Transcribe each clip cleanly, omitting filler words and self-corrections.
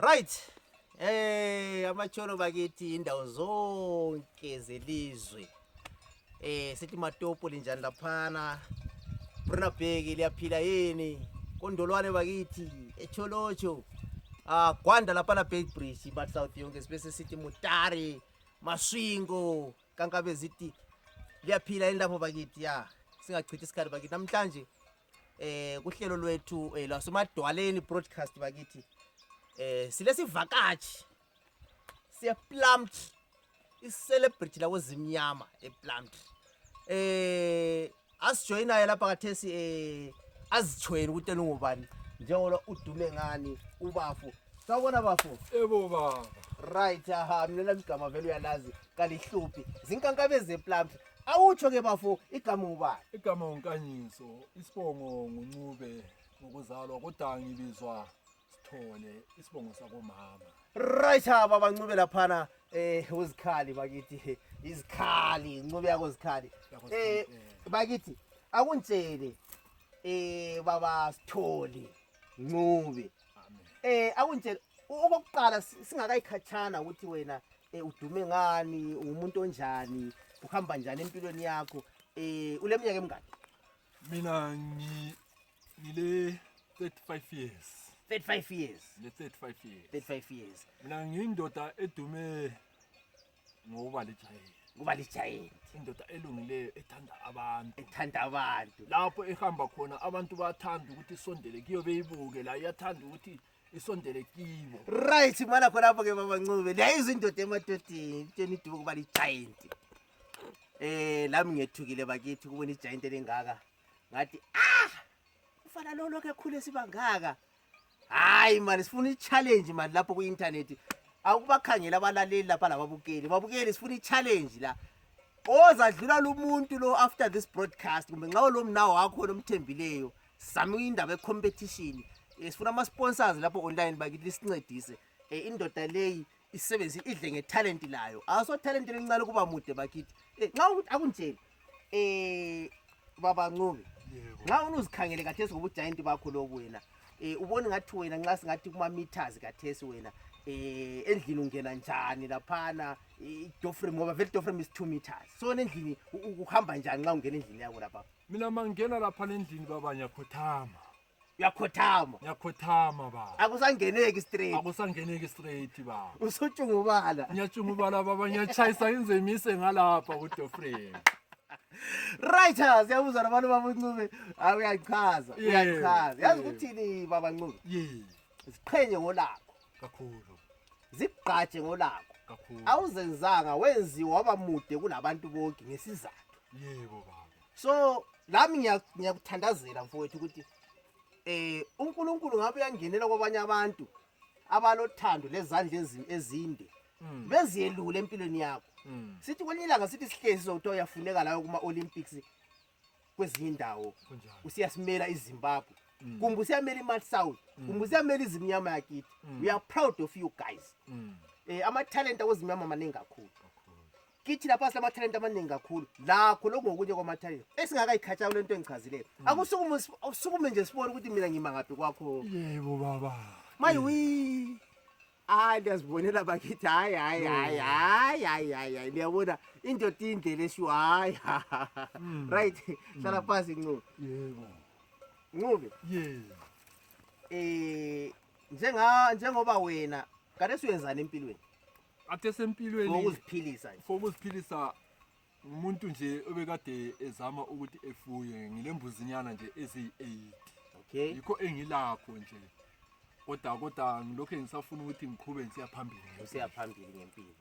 Right. Amacholo bakithi indawo zonke zelizwe. Sithi matopo linjani laphana. Bruna bheki liyaphila yini? Kondolwane bakithi echolocho. Gwanda laphana Big Bridge but South yonke space sithi Mutari, Maswingo, Kankabe zithi liyaphila yini lapho bakithi ya. Singachithi isikhathi bakithi namhlanje kuhlelo lwethu lasemadwaleni broadcast bakithi. Silesivakashi siya Plumtree i-celebrity la Izimnyama ePlumtree. Asijoyinayo lapha kathesi azijoyine ukuthi ngubani njengoba udume ngani ubafu. Sawubona bafu. Yebo baba. Right mina igama vele uyalazi kalihluphi. Zinkankabe zePlumtree. Awutsho ke bafu igama ubani? Igama Nkanyiso, isibongo Ncube ngokuzalwa kodwa ngibizwa Sithole isibongo sakomama. Right baba Ncube laphana uzikhali bakithi izikhali Ncube yako zikhali. Bakithi akuntshele baba Sithole Ncube. Akuntshele okokuqala singakayikhatshana ukuthi wena udume ngani umuntu onjani uhamba njani empilweni yakho uleminyaka emingaki? Mina ngile 35 years. 35 years. Le 35 years. 35 years. Mina ngiyindoda edume ngoba lijayele. Kuba lijayele. Indoda elungileyo ethanda abantu. Ethanda abantu. Lapho ehamba khona abantu bathanda ukuthi isondele kiyo beyibuke la iyathanda ukuthi isondele kibo. Right mana khona lapho ke baba Ncube. Leyizwe indoda emadodeni tsheni idubo kuba ligiant. Lami ngethukile bakithi kubona igiant elengaka. Ngathi ufana lo lokho ekhule sibangaka. Hayi man sifuna i-challenge man lapho ku-internet. Akubakhangela abalaleli lapha lababukeli. Babukeli sifuna i-challenge la. Ozadlula lo muntu lo after this broadcast kumbe nxa lo mnawo wakho nomthembileyo. Sami indaba ye-competition. Sifuna ama-sponsors lapho online bakithi lisincedise. Indoda leyi isebenzi idle ngetalent layo. Aso talent elincane kuba mude bakithi. Nxa ukuthi akuntshele baba Ncube. Nxa unuzikhangele kathesi ngoba ugiant bakho lobu wena. Ubone ngathi wena nxa singathi kuma meters kathesi wena endlini ungena njani laphana idoframe ngoba vele idoframe is 2 meters. So endlini uhamba njani nxa ungena endlini yakho lapha? Mina mangena lapha endlini baba ngiyakhothama. Uyakhothama? Ngiyakhothama baba. Akusangeneki straight. Akusangeneki straight baba. Usutshungubala. Ngiyatshungubala baba ngiyachayisa inzemise ngalapha kudoframe. Right siyabuzwa nabantu baba Ncube uyachaza uyachaza. Yazi ukuthini baba Ncube? Ziqhenye ngolakho kakhulu. Zigqaje ngolakho Kakhulu. Awuzenzanga wenziwa waba mude kunabantu bonke ngesizathu. Yebo baba. So lami ngiyakuthandazela mfowethu ukuthi uNkulunkulu ngabe uyangenela kwabanye abantu abalothando lezandla ezinde beziyelule empilweni yakho. Sithi kwelinye ilanga sithi sihlezi sokuthi uyafuneka layo kuma Olympics kwezinye indawo usiyasimela iZimbabwe kumbe usiyamela iMatsouth kumbe usiyamela Izimnyama yakithi. We are proud of you guys. Ama talent akozimnyama maningi kakhulu. Kithi lapha silama talent amaningi kakhulu lakho lokungokunye kwama talent esingakayikhatha lento engichazileyo. Akusukume nje sibone ukuthi mina ngima ngaphi kwakho. Yebo baba. Mayiwi ndiyazibonela bakithi hayi niyabona indoda indlela eshiwo hayi. Right hlala phansi Ncube. Yebo Ncube. Njengoba wena kade siyenzana empilweni? Athe sempilweni ngokuziphilisa nje. Fokuziphilisa umuntu nje obekade ezama ukuthi efuye ngilembuzinyana nje ezi8. Okay. Yikho engilapho nje. Kodwa ngilokho ngisafuna ukuthi ngiqhube siyaphambili ngempilo.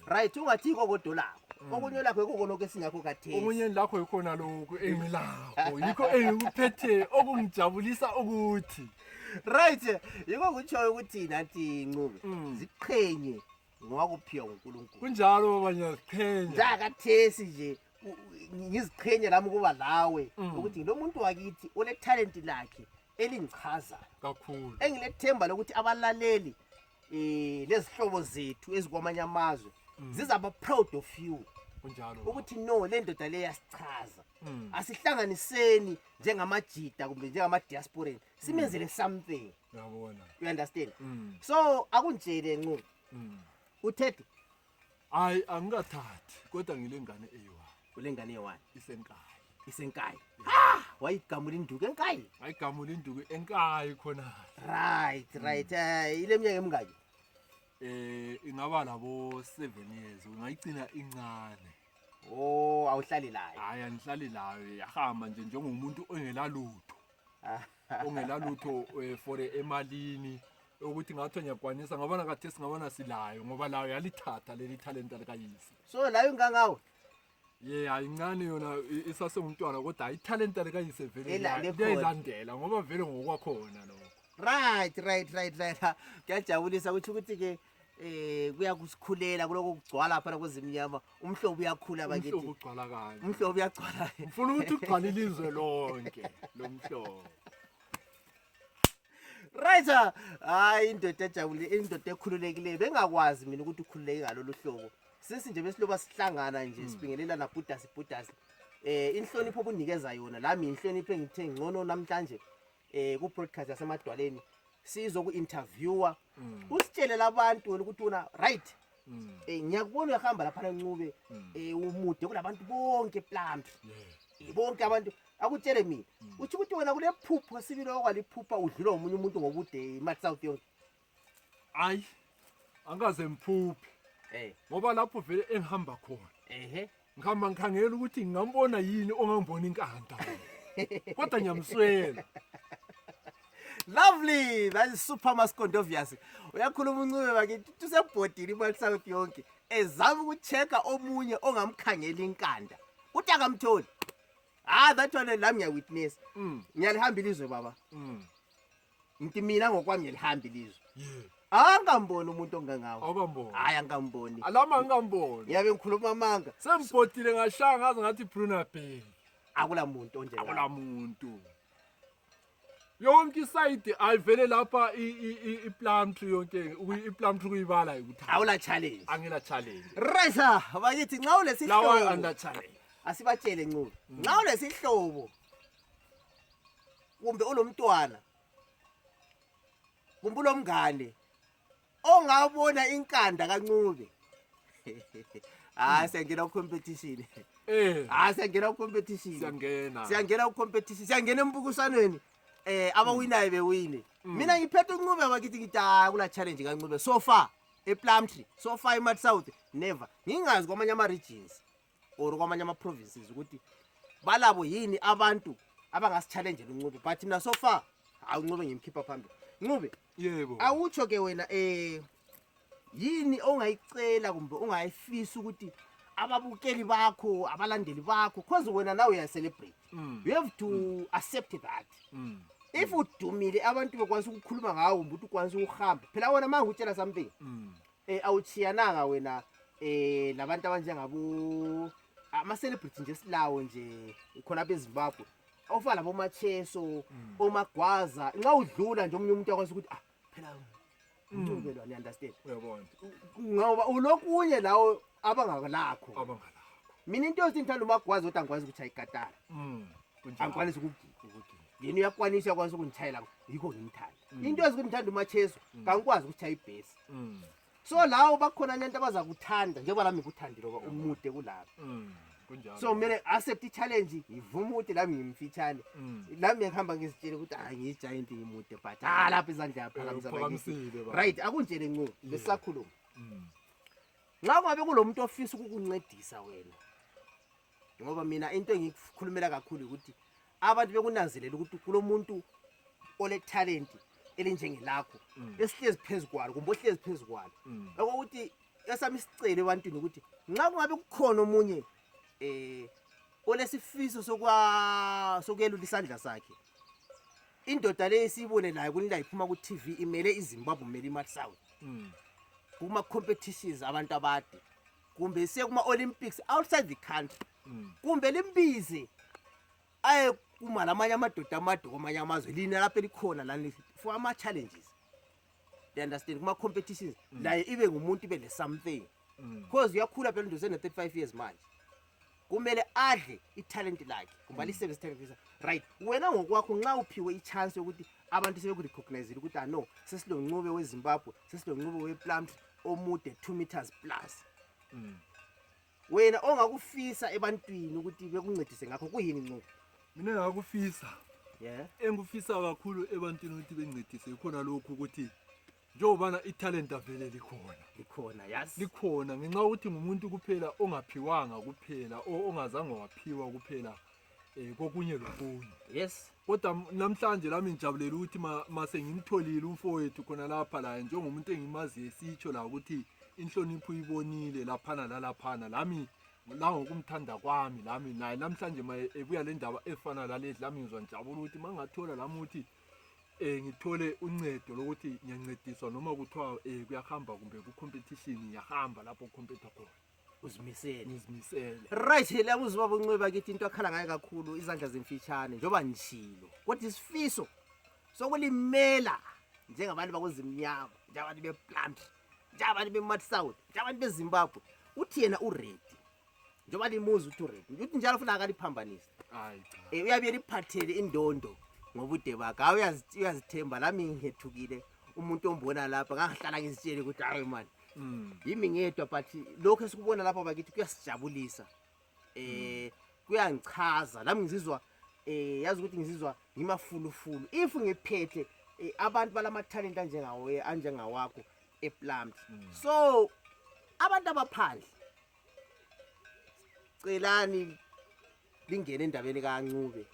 Right ungathi kokodo lakho. Okunye lakho yikho lokho esingakho kathesi. Okunye lakho yikhona lokho engilapho. Yikho engikuphethe okungijabulisa ukuthi. Right yikho kutshoyo ukuthi nathi Ncube ziqhenye ngwakuphiwa uNkulunkulu. Kunjalo baba ngiyaziqhenya. Njakathesi nje ngiziqhenya lami kuba lawe ukuthi lo muntu wakithi ole talent lakhe elingichaza kakhulu. Engilethemba lokuthi abalaleli lezihlobo zethu ezikwamanye amazwe zizaba proud of you kunjalo ukuthi no le ndoda le yasichaza asihlanganiseni njengamajida kumbe njengama-diasporan simenzele something yabona you understand so akunjele Ncube uthethe hayi angikathathi kodwa ngile ngane eyi-1 ule ngane eyi-1 isenkayi wayigamula induku enkayi ayigamula induku enkayi khona right ile minyaka emingaki ingaba labo 7 years ungayigcina incane awuhlali layo hayi anihlali layo yahamba nje njengomuntu ongela lutho for emalini ukuthi ngathi ngiyakwanisa ngabona kade singabona silayo ngoba layo yalithatha leli talent likayise so layo ingangawo ayincane yona isasengumntwana kodwa italent likayise vele Elandela iyayilandela ngoba vele ngokwakhona lokho right kuyajabulisa ukuthi ke kuyakusikhulela kuloko kugcwala phana kwezimnyama umhlobo uyakhula bakithi umhlobo ugcwala kanje umhlobo uyagcwala ufuna ukuthi ugcwale ilizwe lonke lo mhlobo right hayi indoda ejabulile indoda ekhululekileyo bengakwazi mina ukuthi ukhululeke ngalolu hlobo sisi nje besiloba sihlangana nje sibingelela na bhudasi inhlonipho obunikeza yona lami inhlonipho engithe ngcono namhlanje ku broadcast yasemadwaleni sizoku interviewer usitshele labantu ukuthi una right ngiyakubona uyahamba lapha Ncube umude kulabantu bonke Plumtree bonke abantu akutshele mina uthi ukuthi wena kule phupho sibili okwaliphupha udlula umunye umuntu ngobude eMart South yonke hayi angaze mphuphe ngoba lapho vele engihamba khona ngihamba ngikhangela ukuthi ngingambona yini ongangibona inkanta kodwa ngiyamswela lovely that is super mascot obvious uyakhuluma uNcube bakithi tusebhodini eMart South yonke ezama ukuchecka omunye ongamkhangela inkanda uthi akamtholi that one lami ngiyawitness ngiyalihamba ilizwe baba ngithi mina ngokwami ngiyalihamba ilizwe angamboni umuntu ongangawo awukamboni hayi angamboni alama ngingamboni ngiyabe ngikhuluma amanga sembhodile ngashaya ngaze ngathi Bruna Bay akula muntu onje akula muntu yonke iside ayivele lapha iPlumtree yonke iPlumtree kuyibala ukuthi awula challenge angela challenge resa bakithi nxa ulesihlobo lawa under challenge asibatshele Ncube nxa ulesihlobo kumbe ulomntwana kumbe ulomngane ongabona inkanda kaNcube siyangena competition siyangena competition siyangena competition siyangena embukusanweni abawinayo bewine mina ngiphethe uNcube bakithi ngithi kula challenge kaNcube so far ePlumtree so far eMart South never ngingazi kwamanye ama regions or kwamanye ama provinces ukuthi balabo yini abantu abangasi-challenge uNcube but mina so far uNcube ngimkhipha phambili Ncube yebo awutsho ke wena yini ongayicela kumbe ongayifisa ukuthi ababukeli bakho abalandeli bakho cause wena nawe uyacelebrate you have to accept that if udumile abantu bekwanisa ukukhuluma ngawo kumbe ukuthi ukwanisa ukuhamba phela wona manje utshela something awuchiyananga wena labantu abanjengabo ama-celebrity nje silawo nje khona apha eZimbabwe awufana labo Macheso omagwaza nxa udlula nje omunye umuntu akwazi ukuthi phela Ncube lo understand uyabona ngoba ulokunye lawo abangakalakho mina into yokuthi ngithanda umagwaza kodwa angikwazi ukuthi ayikatala angikwanisi ukugida yini uyakwanisa yakwanisa ukungithayela yikho ngimthanda into yokuthi ngithanda uMacheso kangikwazi ukuthi ayibhesi so lawo bakhona lento abazakuthanda njengoba lami ngikuthandile ngoba umude kulabo so kumele accept i-challenge ngivume ukuthi lami ngimfitshane lami ngihamba ngizitshele ukuthi ngiyi-giant ngimude but lapha izandla yaphakamisile right akunjele Ncube besisakhuluma nxa kungabe kulo muntu ofisa ukukuncedisa wena ngoba mina into engikukhulumela kakhulu ukuthi abantu bekunanzelela ukuthi kulo muntu ole talent elinjengelakho esihlezi phezukwalo kumbe ohlezi phezukwalo ukuthi esami isicelo ebantwini ukuthi nxa kungabe kukhona omunye olesifiso sokuyelula isandla sakhe indoda le siyibone nayo kuninda iphuma ku TV imele iZimbabwe imele iMart South kuma competitions abantu abade kumbe siye kuma Olympics outside the country kumbe limbize aye kuma lamanye amadoda amade kwamanye amazwe lina lapha elikhona lani for ama challenges you understand kuma competitions la ibe ngumuntu ibe le something because uyakhula phela into sene 35 years manje kumele adle italent lakhe kumbe alisebenzise italent lakhe right wena ngokwakho nxa uphiwe ichance yokuthi abantu sebeku-recognize ukuthi no sesilo Ncube weZimbabwe sesilo Ncube wePlumtree omude 2 meters plus wena ongakufisa ebantwini ukuthi bekuncedise ngakho kuyini Ncube? Mina ngakufisa engufisa kakhulu ebantwini ukuthi bencedise khona lokhu ukuthi njengobana italent avele likhona ngenxa ukuthi ngumuntu kuphela ongaphiwanga kuphela ongazange waphiwa kuphela kokunye lokunye. Yes. Kodwa namhlanje lami ngijabulela ukuthi mase ngimtholile umfowethu khona lapha la njengomuntu engimaziyo sitsho la ukuthi inhlonipho uyibonile laphana lalaphana lami la ngokumthanda kwami lami naye namhlanje ebuya le ndaba efana lalezi lami ngizwa njabula ukuthi mangathola lami ukuthi ngithole uncedo lokuthi ngiyancediswa noma kuthiwa kuyahamba kumbe ku competition ngiyahamba lapho compete khona. Uzimisele. Right la uzibaba Ncube bakithi into akhala ngayo kakhulu izandla zemfitshane njoba nishilo. Kodwa isifiso sokulimela njengabantu bakozimnyama, njengabantu bePlumtree, njengabantu beMatsouth, njengabantu beZimbabwe. Uthi yena uready. Njoba limuzi uthi uready. Uthi njalo ufuna akaliphambanisa. Hayi cha. Uyabe liphathele indondo ngobude bakhe. Uyazithemba lami ngithukile umuntu ombona lapha ngahlala ngizitshele ukuthi hayi man. Yimi ngedwa but lokho esikubona lapha bakithi kuyasijabulisa. Kuyangichaza lami ngizizwa yazi ukuthi ngizizwa ngimafulufulu if ngiphethe abantu balama talent anjengawakho ePlumtree. So abantu abaphandle celani lingene endabeni kaNcube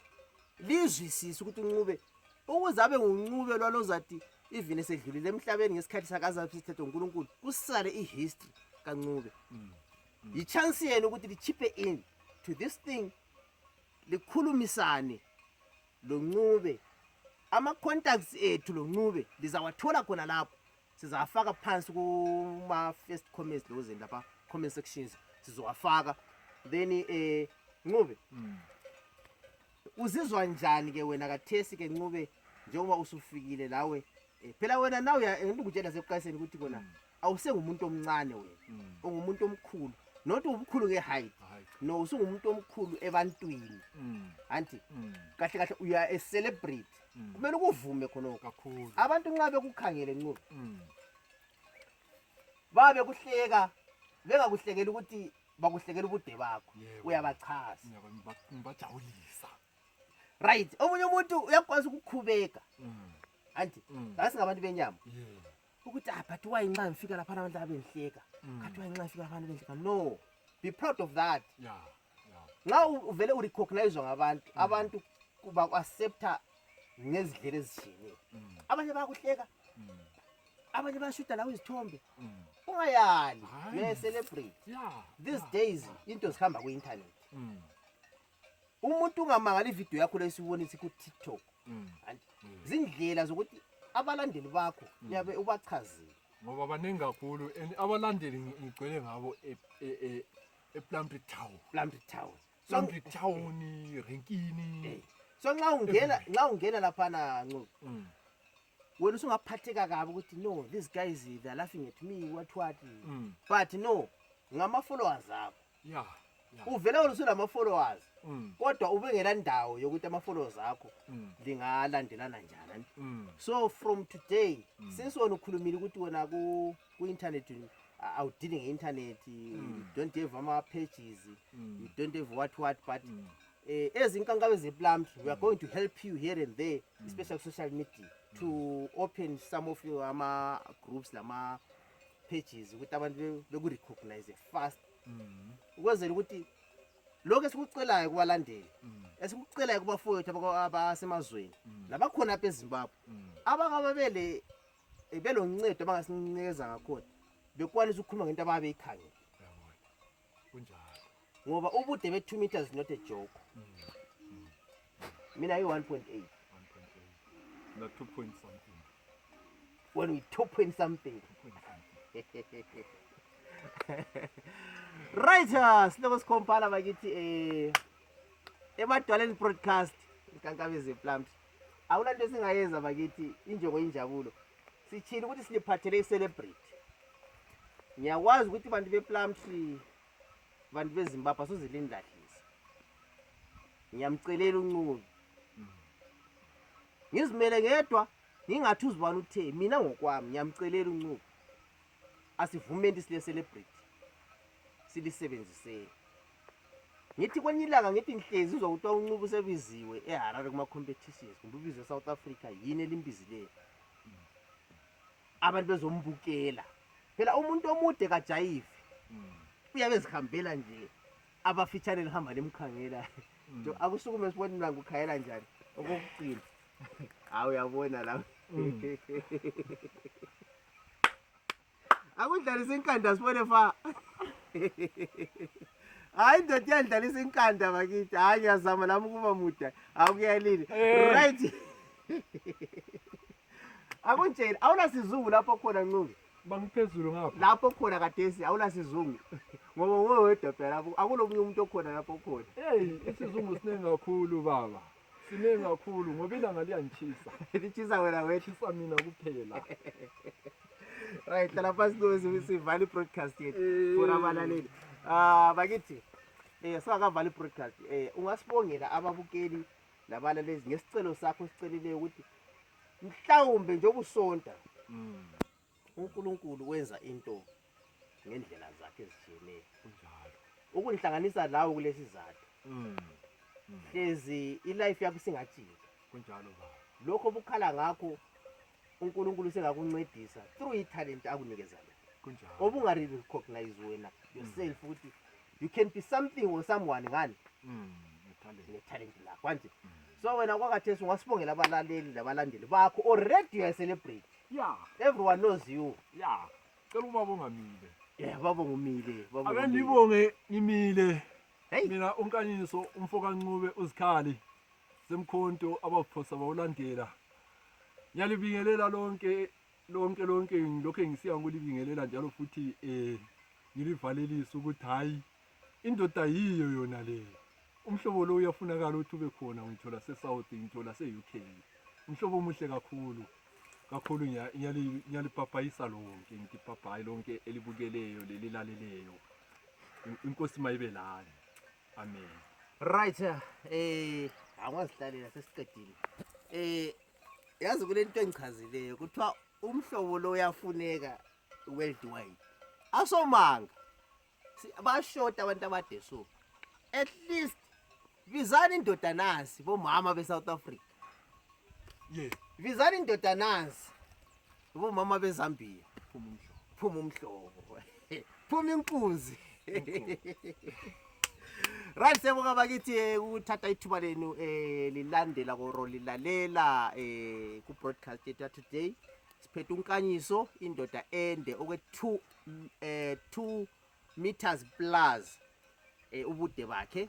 lizwisisa ukuthi uNcube ukuzabe nguNcube lwalozathi even esedlulile emhlabeni ngesikhathi sakaZaphi sithethe uNkulunkulu kusale ihistory kaNcube. Ichance yena ukuthi lichipe in to this thing likhulumisane lo Ncube ama contacts ethu lo Ncube lizawathola khona lapho sizafaka phansi kuma first comments loze lapha comment sections sizowafaka then Ncube uzizwa njani ke wena kathesi ke Ncube njengoba usufikile lawe phela wena nawe ngikutshela seqaliseni ukuthi kona awusengumuntu omncane wena ungumuntu omkhulu not ubukhulu ke height no usungumuntu omkhulu ebantwini anti kahle kahle uya a celebrate kumele ukuvume khona kakhulu abantu nxa bekukhangele Ncube babe kuhleka bengakuhlekela ukuthi bakuhlekela ubude bakho uyabachaza ngibajabulisa right omunye umuntu uyakwazi ukukhubeka anti ngabantu benyama ukuthi but why nxa ngifika lapha abantu abenhleka kathi why nxa ngifika lapha abantu benhleka no be proud of that nxa uvele urecognizewa abantu kuba accepta ngezidlela ezishiyeneyo abanye bayakuhleka abanye bayashuta lawo izithombe ungayali uya celebrate these days into zihamba ku internet umuntu ungamangali ivideo yakho lesibonisa ku TikTok zindlela zokuthi abalandeli bakho yabe ubachazile ngoba baningi kakhulu abalandeli ngigcwele ngabo ePlumtree town Renkini so nxa ungena lapha na Ncube wena usungaphatheka kabi ukuthi no these guys they are laughing at me what but no ngama followers akho uvela usunama followers kodwa ubengela ndawo yokuthi ama followers akho lingalandelana njani so from today since wena ukhulumile ukuthi wena ku internet awudili nge-internet you don't have ama pages you don't have what but ezinkankabe zePlumtree we are going to help you here and there especially social media to open some of your ama groups lama pages ukuthi abantu beku-recognize fast ukwenzela ukuthi lokho esikucelayo kubalandeli esikucelayo kubafowethu abasemazweni labakhona apha eZimbabwe abangababele beloncedo abangasinikeza ngakhona bekwanisa ukukhuluma ngento ababeyikhangela kunjalo ngoba ubude be2 meters not a joke mina yi 1.8 na 2 point something when we 2 point something right siloko sikhompala bakithi emadwaleni broadcast inkankabe zePlumtree awulanto singayenza bakithi injongo injabulo sichile ukuthi siliphathele i-celebrate ngiyakwazi ukuthi bantu bePlumtree bantu beZimbabwe asozilindlahlisa ngiyamcelela uNcube ngizimele ngedwa ngingathi uzibani uthe mina ngokwami ngiyamcelela uNcube asivumeni sile celebrate silisebenzisele ngithi kwenye ilanga ngithi ngihlezi uzwa ukuthi uNcube usebiziwe eHarare kuma competitions kumbe ubizwe eSouth Africa yini elimbizileyo abantu bezombukela phela umuntu omude kajayivi uyabe zihambela nje abafitshane lihamba lemkhangela nje akusukume sibone mina ngukhayela njani okugcina uyabona la akudlalisa inkanda sibone fa hayi ndoda yandlalisa inkanda bakithi hayi ngiyazama nami ukuba muda akuyalini right akunjeni awula sizungu lapho khona Ncube bangiphezulu ngapha lapho khona kadesi awula sizungu ngoba ngowedwa phela lapho akulomunye umuntu okhona lapho khona isizungu sinenge kakhulu baba sinenge kakhulu ngoba ilanga liyanchisa lichisa wena wethisa mina kuphela right la phansi sivale broadcast yethu for abalaleli bakithi sakavale broadcast ungasibongela ababukeli labalaleli ngesicelo sakho sicelile ukuthi mhlawumbe nje obusonta uNkulunkulu wenza into ngendlela zakhe ezijiyeneyo kunjalo ukunhlanganisa lawo kulesi zathu hlezi ilife yakho singatshintshi kunjalo baba lokho bukhala ngakho uNkulunkulu sengakuncedisa through italent akunikeza yona kunjalo obungari recognize wena yourself ukuthi you can be something or someone ngani talent la kwanje so wena kwakathesi ungasibongela abalaleli labalandeli bakho already you are celebrate everyone knows you cela ubabonga mile babonga umile ake ngibonge imile mina uNkanyiso umfoka Ncube uzikhali semkhonto abaphosa bawulandela ngiyalibingelela lonke lokho engisiya ngulibingelela njalo futhi ngilivalelisa ukuthi hayi indoda yiyo yona le umhlobo lo uyafunakala ukuthi ube khona ngithola seSouth ngithola seUK umhlobo omuhle kakhulu ngiyalipapayisa lonke ngipapayi lonke elibukeleyo lelilaleleyo inkosi mayibe lani amen right angazihlalela sesiqedile yazi kulento engichazileyo kuthiwa umhlobo lo uyafuneka worldwide asomanga bashota abantu abade so at least bizani indoda nasi bomama beSouth Africa bizani indoda nasi bomama beZambia phuma umhlobo phuma inkunzi right siyabonga bakithi ukuthatha ithuba lenu lilandela koro lilalela ku broadcast yethu today siphethe uNkanyiso indoda ende okwe 2 meters plus ubude bakhe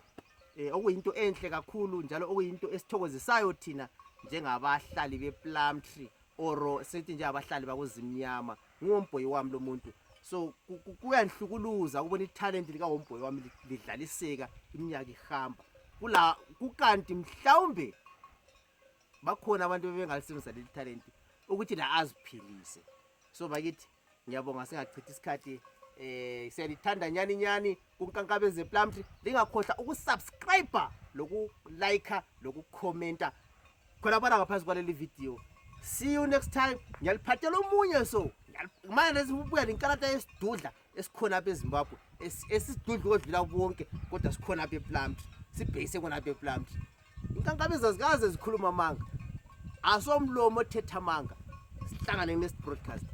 okuyinto enhle kakhulu njalo okuyinto esithokozisayo thina njengabahlali bePlumtree oro sethi nje abahlali bakozimnyama ngombhoyi wami lo muntu so kuyanhlukuluza ukubona italent lika wombhoyi wami lidlaliseka iminyaka ihamba kula kukanti mhlawumbe bakhona abantu bebengalisebenzisa leli talent ukuthi la aziphilise so bakithi ngiyabonga singachithi isikhathi siyalithanda nyani kunkankabeze Plumtree lingakhohlwa ukusubscribe lokulike lokucomment khona bana ngaphansi kwaleli video see you next time ngiyaliphathela omunye so manje lesibuya lenkalata yesidudla esikhona apha eZimbabwe esidudla odlula bonke kodwa sikhona apha ePlumtree sibhekise kona apha ePlumtree inkankabeze zikaze zikhuluma manga asomlomo othetha manga sihlangane next broadcast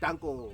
danko